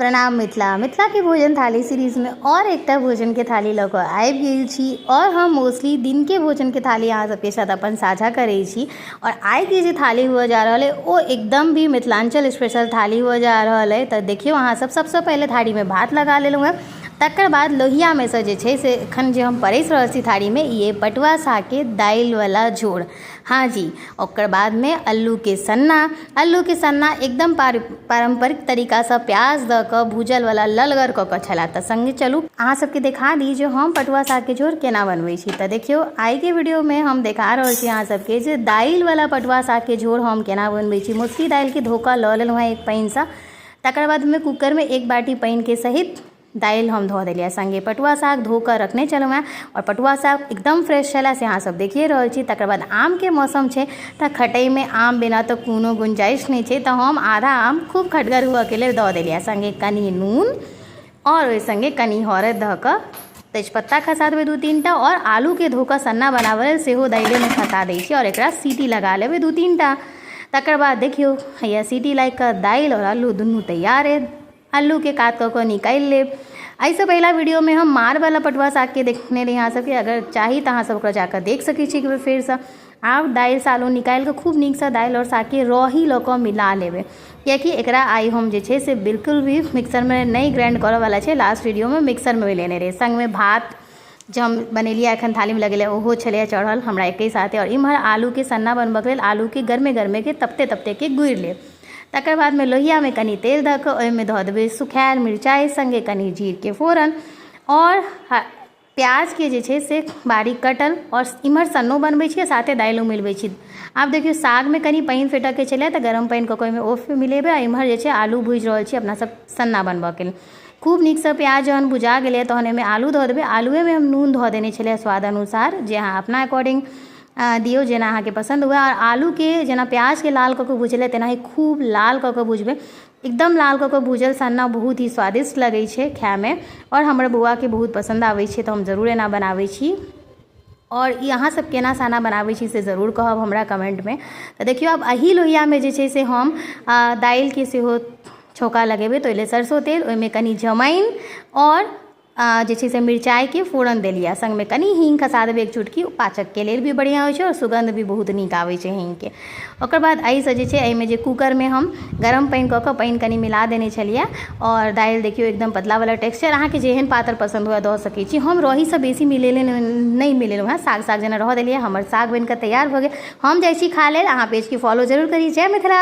प्रणाम मिथिला। मिथिला के भोजन थाली सीरीज में और एकटा भोजन के थाली लऽ कऽ आबि गेल छी और हम मोस्टली दिन के भोजन के थाली अहाँ सबके साथ अपन साझा करै छी और आइ के जे थाली हुअ जा रहल अइ ओ एकदम भी मिथिलांचल स्पेशल थाली हुअ जा रहल अइ। तऽ देखियौ अहाँ सब सबसँ पहिले थारीमे भात लगा लेलहुँ हेँ, तकर बाद लोहियामे सँ जे छै से एखन जे हम परसि रहल छी थारीमे ई अइ पटुआ सागके दालिवला झोर। हाँ जी, ओकर बादमे अल्लूके सन्ना। अल्लूके सन्ना एकदम पारम्परिक तरीकासँ प्याज दऽ कऽ भूजलवला ललगर कऽ कऽ छलए। तऽ सङ्गे चलू अहाँ सबके देखा दी जे हम पटुआ सागके झोर केना बनबै छी। तऽ देखियौ आइके वीडियोमे हम देखा रहल छी अहाँ सबके जे दालिवला पटुआ सागके झोर हम केना बनबै छी। मोसरी दालिके धो कऽ लऽ लेलहुँ हेँ एक पानिसँ, तकर बादमे कूकरमे एक बाटी पानिके सहित दालि हम धऽ देलियै, सङ्गे पटुआ साग धो कऽ रखने छलहुँ हेँ आओर पटुआ साग एकदम फ्रेश छलए से अहाँसभ देखिए रहल छी। तकर बाद आमके मौसम छै तऽ खटैमे आम बिना तऽ कोनो गुंजाइश नहि छै, तऽ हम आधा आम खूब खटगर हुअके लेल दऽ देलियै, सङ्गे कनि नून आओर ओहि सङ्गे कनि हरदि धऽ कऽ तेजपत्ता खसा देबै 2-3 टा आओर आलूके धो कऽ सन्ना बनाबै लेल सेहो दालिएमे खसा दै छियै आओर एकरा सीटी लगा लेबै 2-3 टा। तकर बाद देखियौ हैया सीटी लागि कऽ दालि आओर आलू दुनू तैयार अइ। आलूके कात कऽ कऽ निकालि लेब। एहिसँ पहिला वीडियोमे हम मारवला पटुआ सागके देखने रही अहाँ सबके, अगर चाही तऽ अहाँ सब ओकरा जाकऽ देख सकै छी एक बेर फेरसँ। आब दालिसँ आलू निकालि कऽ खूब नीकसँ दालि आओर सागके रही लऽ कऽ मिला लेबै, कियाकि एकरा आइ हम जे छै से बिल्कुल भी मिक्सरमे नहि ग्राइंड करऽवला छै। लास्ट वीडियोमे मिक्सरमे मिलेने रही। सङ्गमे भात जे हम बनेलियै एखन थालीमे लगेलियै ओहो छलैए चढ़ल हमरा एके साथे। आओर इम्हर आलूके सन्ना बनबऽके लेल आलूके गरमे गरमेके तपते तपतेके गुड़ि लेब। तकर बादमे लोहियामे कनि तेल दऽ कऽ ओहिमे धऽ देबै सुखायल मिरचाइ, सङ्गे कनि जीरके फोरन आओर प्याजके जे छै से बारीक कटल। आओर इम्हर सन्नो बनबै छी, साथे दालिओ मिलबै छी। आब देखियौ सागमे कनि पानि फेटऽके छलै तऽ गरम पानि कऽ कऽ ओहिमे ओ मिलेबै आ इम्हर जे छै आलू भूजि रहल छी अपना सब सन्ना बनबऽके लेल। खूब नीकसँ प्याज जहन भुजा गेलै तहन ओहिमे आलू धऽ देबै। आलूएमे हम नून धऽ देने छलियै स्वाद अनुसार, जे अहाँ अपना अकॉर्डिंग दियौ जेना अहाँके पसन्द हुए। आओर आलूके जेना प्याजके लाल कऽ कऽ भुजलै तेनाही खूब लाल कऽ कऽ भुजबै। एकदम लाल कऽ कऽ भूजल सन्ना बहुत ही स्वादिष्ट लगै छै खायमे आओर हमर बौआके बहुत पसन्द आबै छै, तऽ हम जरूर एना बनाबै छी। आओर ई अहाँसभ केना सन्ना बनाबै छी से जरूर कहब हमरा कमेन्टमे। तऽ देखियौ आब एही लोहियामे जे छै से हम दालिके सेहो छौँका लगेबै। तऽ ओहि लेल सरसो तेल, ओहिमे कनि जमाइन आओर जे छै से मिरचाइके फोरन देलियै, सङ्गमे कनि हींग खसा देबै एक चुटकी। पाचकके लेल भी बढ़िआँ होइ छै आओर सुगन्ध भी बहुत नीक आबै छै हींगके। ओकर बाद एहिसँ जे छै एहिमे जे कूकरमे हम गरम पानि कऽ कऽ पानि कनि मिला देने छलियै आओर दालि देखियौ एकदम पतलावला टेक्सचर, अहाँके जेहन पातर पसन्द हुए दऽ सकै छी। हम रहीसँ बेसी मिलेले नहि मिलेलहुँ हेँ, साग साग जेना रहऽ देलियै। हमर साग बनि कऽ तैयार भऽ गेल, हम जाइ छी खा लेल। अहाँ पेजके फॉलो जरूर करी। जय मिथिला।